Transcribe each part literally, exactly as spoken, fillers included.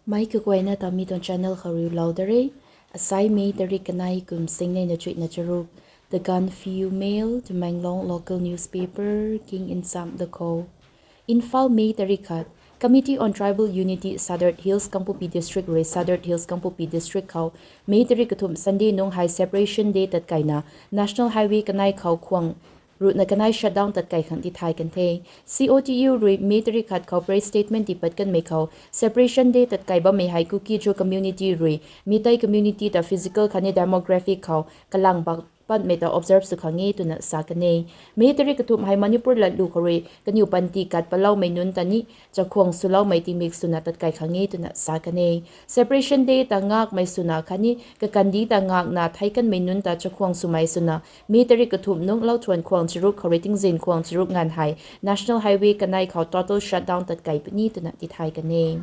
Mei kaguayna ta mi tuang channel khou riulou da re. Asai May tarik kanei kum singnei na chuihna charuk. The Gaanphiu Mail, Tamenglong local newspaper, king in cham da khou. Imphal, May tarik khat. Committee on Tribal Unity, Sadar Hills, Kangpokpi District rui Sadar Hills, Kangpokpi District khou May tarik kathumh Sunday nung hei Separation Day tatkaina National Highway kanei khou khwang ruhna kanei shutdown tatkei khang tithay kan the. C O T U rui May tarik khat khou press statement tipat kanmei khou Separation Day tatkei bammei hei Kuki-Zo community rui Meitei community ta physical khatni demographic khou kalang bak patmei ta observe sw khang e twna sa kan e. May tarik kathumh hei Manipur latlu khou rui kaniw panty kat paloumei nunc ta ni chakhwang swloumei tingmik swna tatkei khang e twna sa kan e. Separation Day ta ngakmei swna khatni kakandih ta ngakna thei kanmei nunc ta chakhwang swmei swna May tarik kathumh nung lauthuan khwang charuk khou rui tingzin khwang charuk nganv hei National Highway kanei khou total shutdown tatkei puni twna tithay kan e.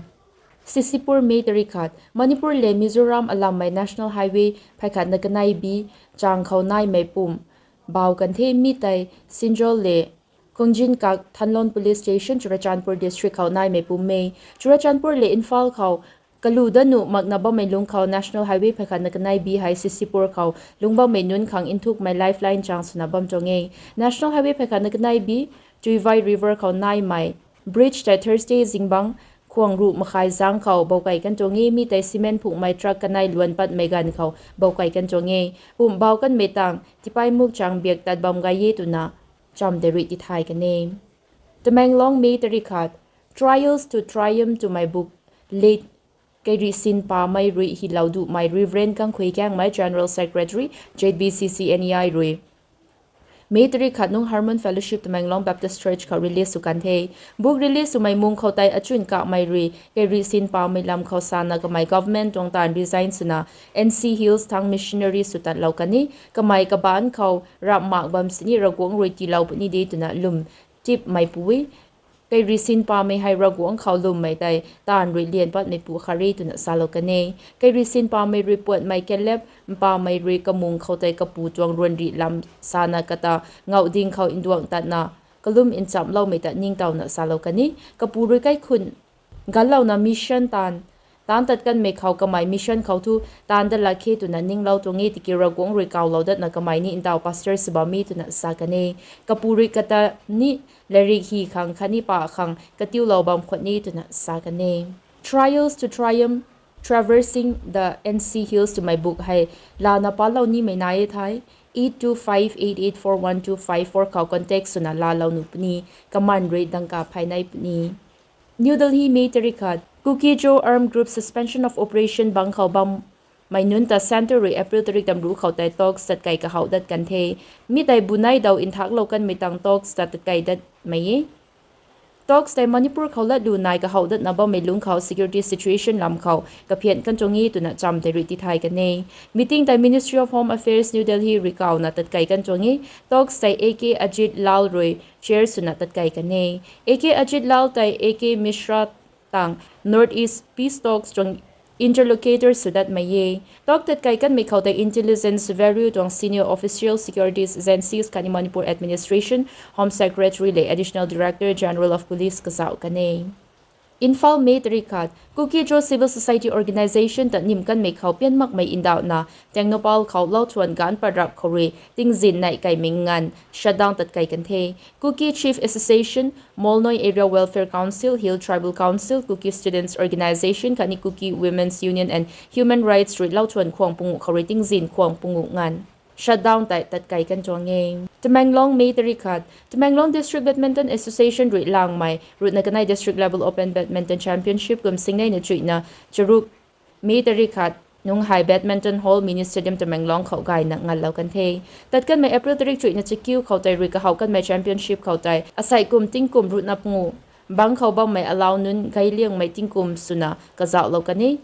Sisipur, May tarik khat. Manipur le Mizoram alammei National Highway pheikhatna kanei B chang khou naimei pum bau kan the. Mi tei Sinzawl le Kongjin Kak Thanlon Police Station, Churachandpur District khou naimei pum e. Churachandpur le Imphal khou kalu dat nuh makna bammei lungc khou National Highway pheikhatna kanei B hei Sisipur khou lungc bammei nunc khang nthukmei lifeline chang swna bam tuang e. National Highway pheikhatna kanei B Tuivai River khou naimei bridge tei Thursday zingbangc khwang ruh makhai zangc khou boukei kan tuang e. Mi tei cement phunghmei truck kanei luan patmei ganv khou boukei kan tuang e. Pum bau kanmei tang tipaimuk chang biak tat bam gay e twna cham tei rui tithay kan e. Tamenglong, May tarik khat. Trials to Triumph twmei buk late Keirisin Pamei rui hilou duhmei Reverend Kangkhui Kangmei, General Secretary, Z B C C N E I rui May tarik khat nung Harmon Fellowship Tamenglong Baptist Church khou release sw kan the. Buk release swmei mung khou tei achun kamei rui Keirisin Pamei lam khou sana kamei government tuang taanv resign swna N C Hills thang missionary sw tatlou kan e. Kamei kabaanc khou ramh mak bam sini Ravguangc rui tiilou puni de twna lwm tipmeipu e. Keirisin Pamei hei Ravguangc khou lwmmei tei taanv rui lian patmeipu khat re twna salou kan e. Keirisin Pamei rui puatmei Caleb Mpamei rui kamung khou tei kapu tuang ruanrih lam sana kata ngauh ding khou nduang tatna kalum nchamloumei ta ningtowna salou kan e. Kapu rui kaikhun ganlouna mission taanv, taanc tat kanmei khou kamei mission khou thu taanc dat lak khe twna ninglou tuang e, tiki Ravguangc rui kawlou datna kamei ni ntaw pastor sw bam e twna sa kan e. Kapu rui kata ni lairik hy khang khatni pa khang katiulou bam khwan e twna sa kan e. Trials to Triumph, Traversing the N C Hills twmei buk hei lana palou nimei nai e thei, eight two five eight eight four one two five four khou contact swna laalou nuh puni, kaman rui dangka phay nai puni. New Delhi, May tarik khat. Kuki-Zo armed group suspension of operation bangc khou bammei nunc ta centre rui April tarik tamruh khou tei talks tatkei kahouh dat kan the. Mi tei bunei daw nthaklou kanmei tang talks ta tatkei datmei e. Talks tei Manipur khou latlu nai kahouh datna bammei lungc khou security situation lam khou kaphian kan tuang e twna cham tei rui tithay kan e. Meeting tei Ministry of Home Affairs, New Delhi rui kawna tatkei kan tuang e. Talks tei A K Ajit Lal rui chair swna tatkei kan e. A K Ajit Lal tei A K Mishra tang North East Peace Talks tuang interlocutor sw datmei e. Talk tatkei kanmei khou tei intelligence bureau tuang senior official, securities agencies khatni Manipur administration, Home Secretary le Additional Director General of Police kazauh kan e. Imphal, May tarik khat. Kuki-Zo Civil Society Organisation ta nim kanmei khou pian makmei ndauhna Tengnoupal khou lauthuan gaanv pat rap khou rui tingzin neih kaimei nganv shutdown tatkei kan the. Kuki Chief Association, Molnoi Area Welfare Council, Hill Tribal Council, Kuki Students Organisation khatni Kuki Women's Union and Human Rights rui lauthuan khwang punguh khou rui tingzin khwang punguh nganv shutdown tei tatkei kan tuang e. Tamenglong, May tarik khat. Tamenglong District Badminton Association rui langmei ruhna kanei District Level Open Badminton Championship kum singnei na chuihna charuk May tarik khat nung hei Badminton Hall, Mini Stadium, Tamenglong khou gayna nganlou kan the. Tat kanmei April tarik chuihna chakiu khou tei rui kahouh kanmei championship khou tei asei kum tingkum ruhna punguh bangc khou bammei alau nunc gay liangmei tingkum swna kazauhlou kan e.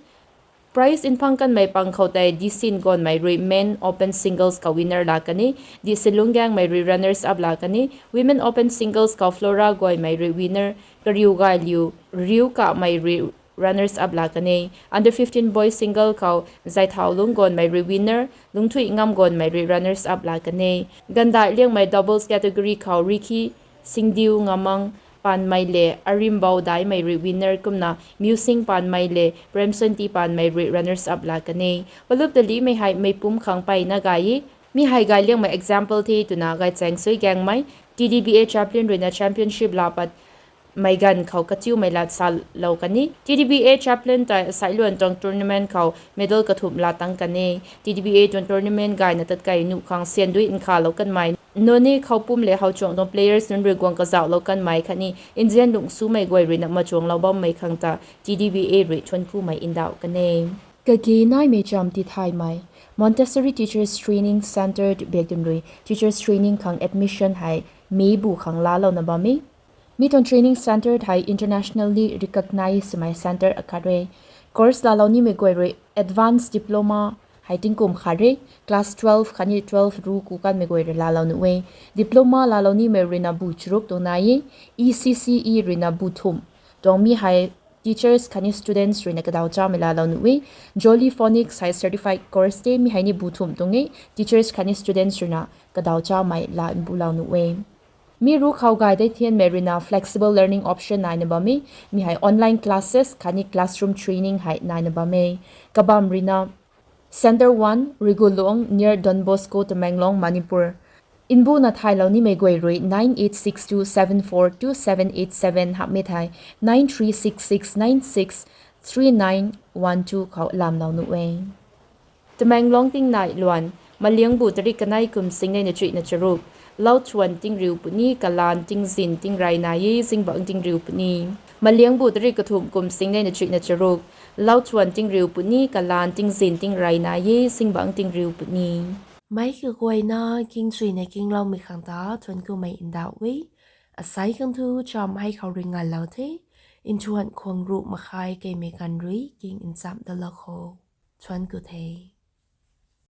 Prize nphang kanmei pang khou tei Disin Gonmei rui Men Open Singles khou winner laa kan e, Disilung Gangmei rui runners up laa kan e, Women Open Singles khou Flora Goymei rui winner, Kariu Gailiu, Riu Kamei rui runners up laa kan e, Under fifteen Boys Single khou Zaithaulung Gonmei rui winner, Lungthuih Ngam Gonmei rui runners up laa kan e, Gandai Liangmei Doubles category khou Rikhi Singdiu Ngamang, Panmei le Arimbou Daimei rui winner kumna Musing Panmei le Premsonti Panmei rui runners up la kan e. Palup ta limei hei mei pum khang peyna gay e. Mi hei gay liangmei example the twna Gaychaeng Suigaengmei, T D B A chaplain ruina championship la pat mei ganv khou katiumei lat salou kan e. T D B A chaplain tei Sailuan tuang tournament khou medal kathumh la tang kan e. T D B A tuang tournament gayna tatkei nuh khang syan dui nkhalou kanmei, Noney khou pum le howchuang tuang players nunc rui guang kazauhlou kanmei khatni nzian lungcsumei guay ruina machuanglou bammei khang ta T D B A rui thuanckumei ndauh kan e. Kage naimei cham tithaymei, Montessori Teachers Training Centre biakdun rui teachers training khang admission hei mi bu khang laalouna bam e. Mi tuang training centre hei internationally recognized swmei centre akhat re. Course laalou nimei guay rui advanced diploma hei tingkum khat re, class twelve khatni twelve ru ku kanmei guay rui laalou nuh e. Diploma laalou nimei ruina bu charuk tuang nai e. E C C E ruina bu thumh tuang mi hei teachers khatni students ruina kadaw chamei laalou nuh e. Jolly Phonics hei certified course te, mi hei ni bu thumh tuang e, teachers khatni students ruina kadaw chamei la mbulou nuh e. Mi ru khou gay dei thianmei ruina flexible learning option naina bam e, mi hei online classes khatni classroom training hei naina bam e. Kabam ruina Centre one, Rigulong, near Don Bosco, Tamenglong, Manipur. Mbuna thaylou nimei guay rui nine eight six two seven four two seven eight seven hamhmei thei nine three six six nine six three nine one two khou lamlou nuh e. Tamenglong tingnai luan, Maliangbu tarik kanei kum singneina chuihna charuk, lauchuan tingriu puni, kalaan tingzin tingrey nai e, zingbangc tingriu puni. Maliangbu tarik kathumh kum singneina chuihna charuk, lauchuan tingriu puni, kalaan tingzin tingrey nai e, zingbangc tingriu puni. Meic kaguayna kingchuina kingloumei khang ta thuanckumei ndauh e. Asei khang thu cham hei khou rui nganlou the. Nthuan khwang ruh makhai keimei ganv rui king nchamh dalou kho. Thuancku the.